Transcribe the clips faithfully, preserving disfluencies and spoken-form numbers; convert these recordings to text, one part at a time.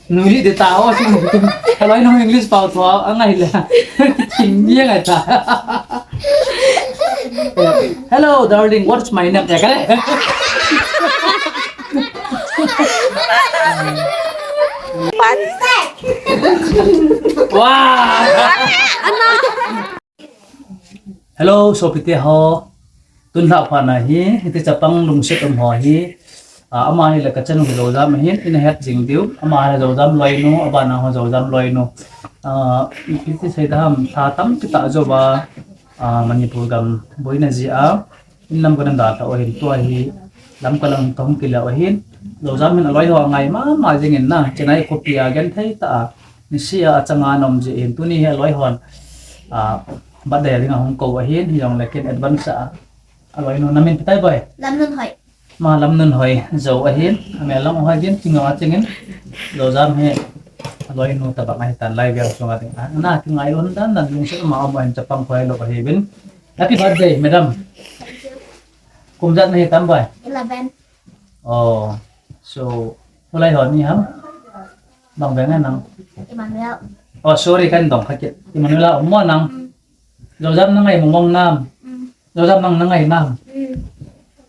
Nui di ta o si nui. Hello, ino English pao to, ang ai la. Ting yang ai ta. Hello, darling, what's my name? Ya kan? Wow. Hello, sopite ho. Tun lha pha na hi, hiti chapang lungset um ho hi. Ah, ama hi la ka chanu Zojam ahin, ina het jing diu. Ama hi Zojam loinu, abana ho Zojam loinu. Ah, hiti sei da ham, lha tampi ta jo ba, ah, Manipur gam boina ji a. In lam ka nan da ta o hin tua hi. Lam ka lang ka hung kila o hin. Zojam hin aloi ho ngai mama jing in na. Chennai khopi a genthei ta a. Nisi a achanga nom ji in tuni hi aloi hon. Ah, Birthday a dinga hung kou ahin, hijongle ken advance a. Aloinu namin pi tai boi? Lamnunhoi. Ma Lamnunhoi jo ahin, amel lang hoi din, kinga chingin. Zojam hi. Aloinu tabang ahi tan lai veng sunga ding. Ah, na kingai lon dan, dan lungset ma um ahin chapang khoi lo ahi bin. Happy birthday, madam. Kum ijat nahi tam boi? Eleven. Oh, so, hulai ho ni ham? Bang veng a nang? Emmanuel. Oh, sorry, kan dong kha kit. Emmanuel a um mo nang? Mm. Zojam na ngai mong mong nam? Mm. Zojam nang na ngai nam? Mm.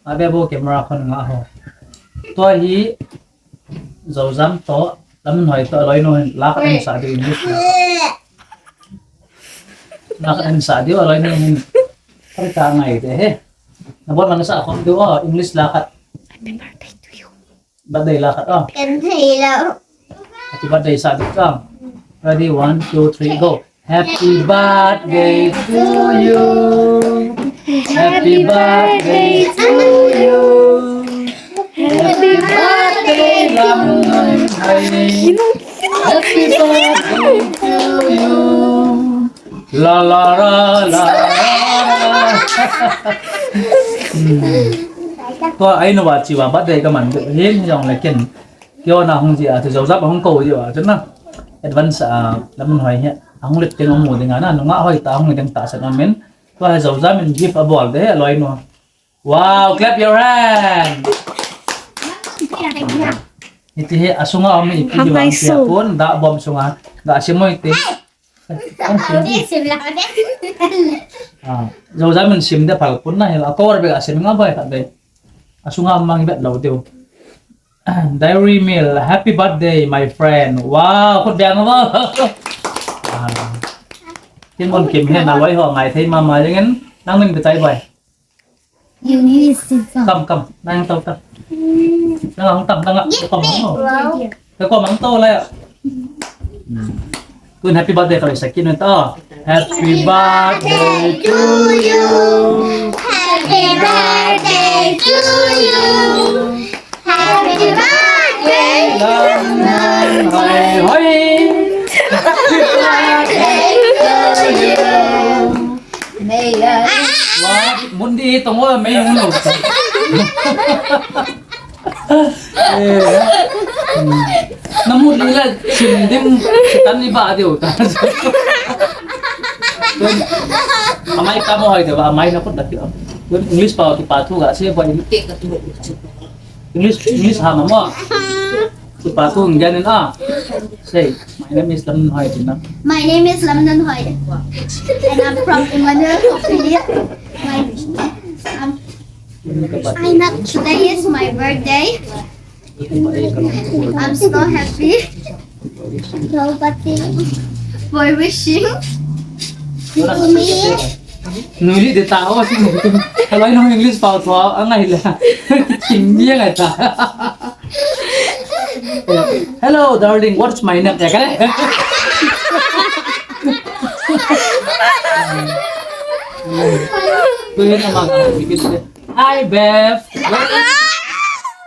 Abe bo camera khon nga ho. Tua hi Zojam to, Lamnunhoi to, aloinu hin, la khat in sa diu English. La khat in sa diu, aloinu hin. Pari ta ngai te he. Na bon man sa khom diu, oh, English la khat. Happy birthday to you. Birthday la khat, oh. Kan thei lo. Happy birthday sa diu ka. Ready, one, two, three, go. Happy birthday to you. Happy birthday to you. Happy birthday, Lamnunhoi. Happy birthday to you. La la la la la. Hmm. Tua ai no ba chi ba birthday ka man hin jong le ken. Kio na hung ji a, chu Zojam hung kou ji a, chu na. Advance a, Lamnunhoi hi. Hung let teng hung mu ding a na, nunga hoi ta, hung ding ta sa na min. Tua hi Zojam in gift a bol de, aloinu. Wow, clap your hand. Hiti hi, asunga um ipi di bang tia pon, da bom sunga, da simoi te. Ah, Zojam in sim de phal pon na hi, a cover bag a sim nga boi khat de. Asunga mang bet lo diu. Diary Mill, happy birthday, my friend. Wow, khut beng mo. Ah. Kin mon kim he na loi ho ngai thei mama jeng in, nang min betai boi. Eunice Sison. Kam, kam, nang tau ta. Nang ang tam, nang a, ko mang to. Wow. Ka ko mang to la. Hmm. Tun happy birthday ka sa kin to. Happy birthday to you. Happy birthday to you. Happy birthday. Lamnunhoi. Happy birthday to you. Wa, mun di tong o, mei hung lo. Eh, hmm. Na mun di la, sim dim, tan ni ba diu ta. Amai ta mo hoi de ba, amai na kut da ki. English pao kipa thu ga, se ba in. English, English ha ma mo. Kipa thu ngan in a. Say, my name is Lamnunhoi, Tina. My name is Lamnunhoi. And I'm from Emmanuel Hopili. My, um, I not, today is my birthday. I'm so happy. Nobody. For wishing to me. Nui di ta o si nui. Hello, ino English pao to, ang ai la. Ting yang ai ta. Hello, darling, what's my name? Ya kan? Hi, babe. Where,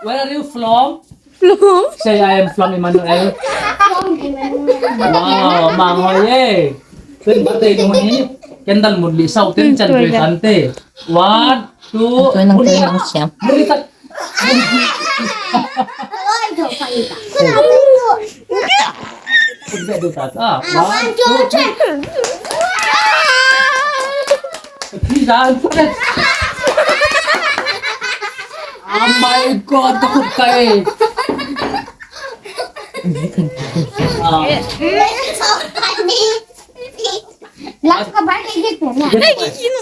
where are you from? From? Say, "I am from Emmanuel." From Emmanuel. Wow, mang hoi ye. Tun birthday ni mo ni. Candle muli sau tin chan tu tante. One, two, muli. Muli ta. Muli ta. One, two, three. Pizza. Oh my God, takut kai. Last ka birthday gift hai na.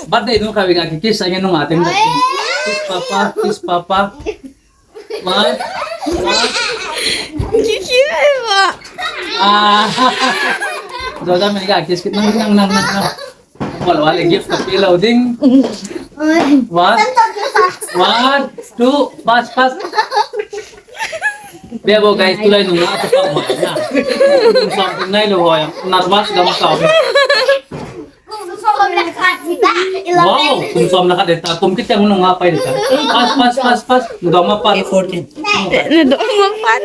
Birthday nu kha vega kiss sa nge nunga teng. Kiss papa, kiss papa. One, one. Kiss ba? Ah. Jojo me ga kiss kit nang nang nang nang. Wal wal gift ka pe lou ding. One, one, two, pass, pass. Bebo guys, tulai nunga atu pa ma na. Kum som kum nai lou ho ya. Nervous gam ka. Wow, kum som na khat deta, kum kiti nunga pai deta. Pass, pass, pass, pass. Doma pass. Fourteen. Na doma pass.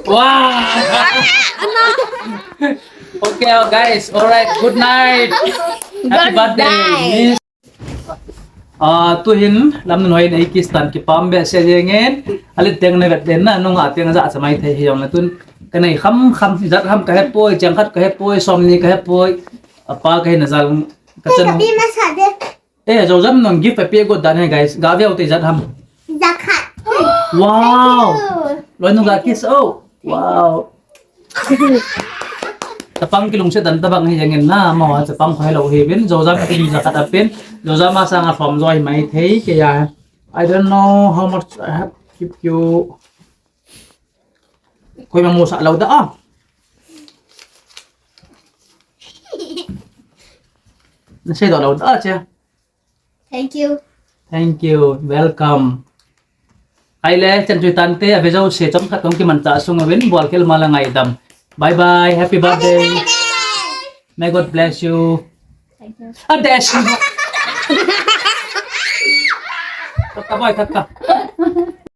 Wow. Okay, oh guys, all right. Good night. Happy birthday. Ah, tuhin lam noi nei kiss tan kipah behseh jengin. Alet teng na vet den na nunga teng ja sa mai thei hiong na tun. Ka nei kham kham jat ham ka hepoi, chang khat ka hepoi, som ni ka hepoi. Apa ka hin jal ka chan. Eh, Jojo nang gift pe go dan hai guys. Ga veu te jat ham. Jat khat. Wow. Loi nunga kiss oh. Wow. Chapang kilungset dan tabang hi jengin na, ma chapang kho helou hi bin, Jojo ki ja khat apin, Jojo ma sanga som joi mai thei ke ya. I don't know how much I have give you. Koi ma mu sa lou da ah. Na sei do lou da ah che. Thank you. Thank you. Welcome. Ai le, chan chui tante, a vejo se chom khat kong kiman ta sung a win, bol khel ma la ngaidam. Bye bye. Happy birthday. May God bless you. Thank you. A dash. Kaka boy, kaka.